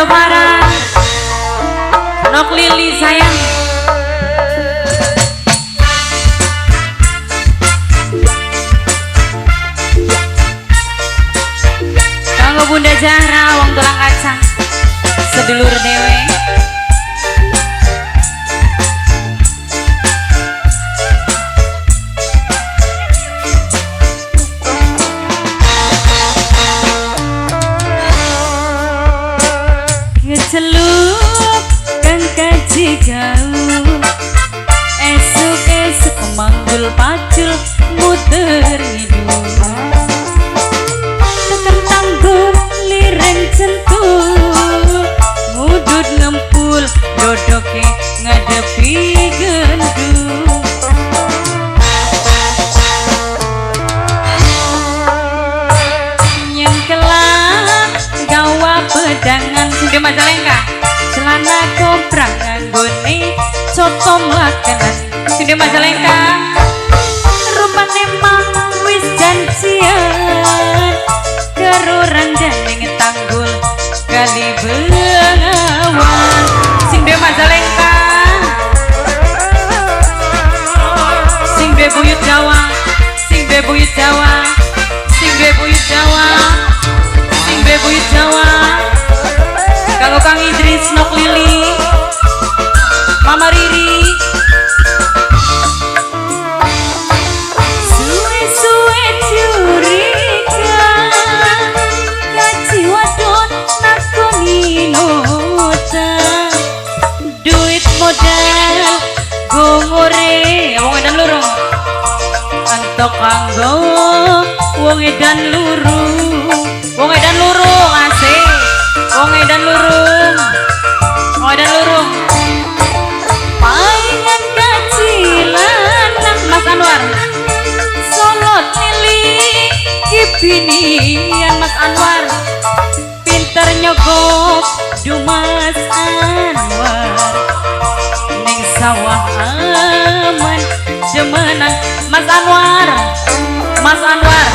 Bunda Farah, Nok Lili sayang. Kanggo Bunda Zahra, wong tulang kacang, sedulur dewe. Keceluk kang kaji gaul, esuk-esuk manggul pacul muter ngidul, tekan tanggul liren centul, ngudut ngempul dodoke ngadepi gendul. Nyengkelan gawa pedangan sing di Majalengka, celana komprang nganggone coto makanan sing di Majalengka. Rupane mang wis janjian karo randane tanggul kali Bengawan sing di Majalengka, sing duwe buyut Jawa, sing duwe buyut Jawa, sing duwe buyut Jawa, sing duwe buyut Jawa. Kalau Kang Idris, Nok Lili, Mama Riri. Suwe-suwe curiga, kaji wadon nakoni nota, duit modal gongore wong edan lurung, antok kanggo wong edan lurung, wong edan lurung asik, wong edan lurung, wong edan lurung. Paingan kaji lanang Mas Anwar, solot nili kibinian Mas Anwar, pinter nyogok Dumas Anwar, ning sawah aman jemenan Mas Anwar, Mas Anwar,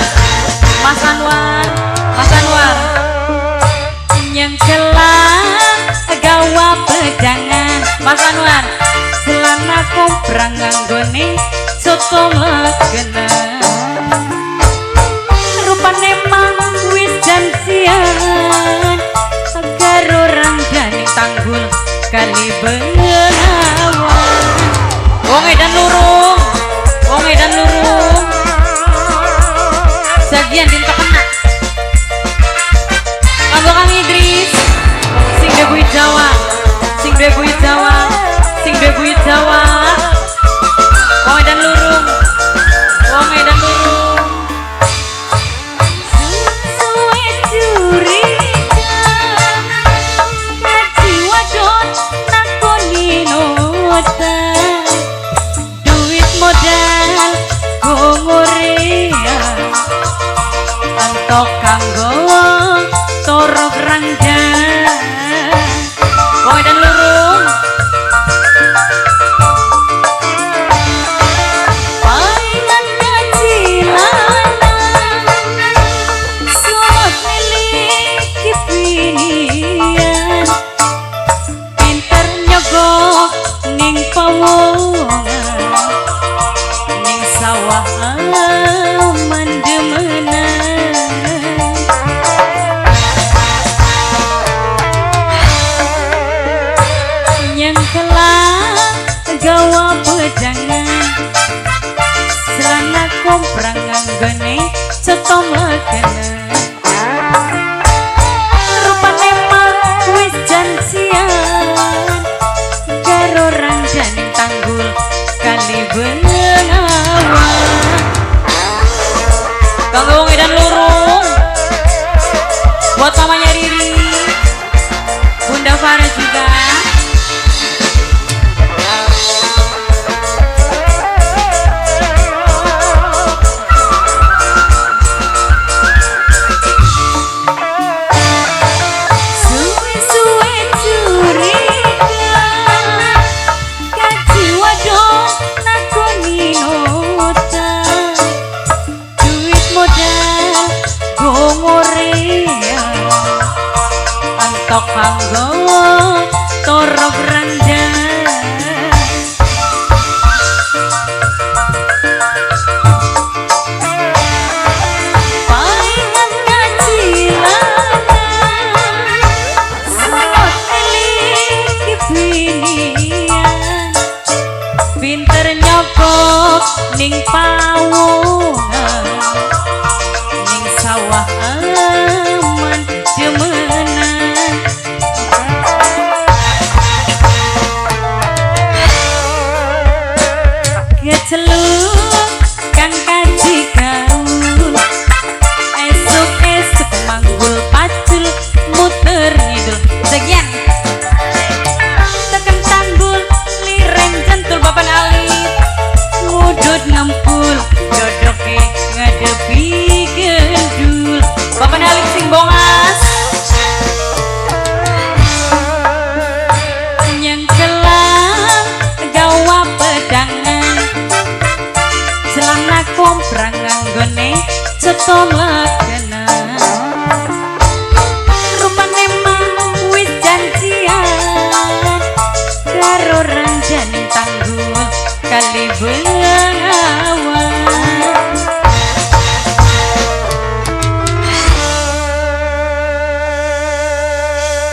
Mas Anwar, Mas Anwar. Nyengkelan gawa pedangan Mas Anwar, celana komprang nganggone soto mlegenan, rupane mang wis janjian karo randane tanggul kali Bengawan. Wong edan lurung, wong edan lurung, sagian dinto kena. Kanggo Kang Idris, sing duwe buyut Jawa, sing duwe buyut Jawa, sing duwe buyut Jawa. Wong edan lurung, wong edan lurung. Suwe curiga, kaji wadon nakoni nota, duit modal gongorea, antok kanggo torok rangda. Wong edan lurung. Paingan kaji lanang, solot milik kibinian, pinter nyogok ning pawongan, ning sawah aman demenan. Nyengkelan gawa pedangan, celana komprang nganggone coto mlegenan, rupane mang wis janjian karo randane tanggul kali Bengawan. Kanggo wong edan lurung, buat mamanya Riri, Bunda Farah juga. Suwe-suwe curiga, kaji wadon nakoni nota, duit modal gongorea, Kecelok ning pawongan, ning sawah aman jemenan. Kecelok kang kaji gaul, esuk-esuk manggul pacul muter ngidul. Sekian tekan tanggul liren jentul papan alit ngudut ngempul jodoke ngadepi gendul. Papan alit sing bongas nyengkelang gawa pedangan, celana komprang nganggone cetong.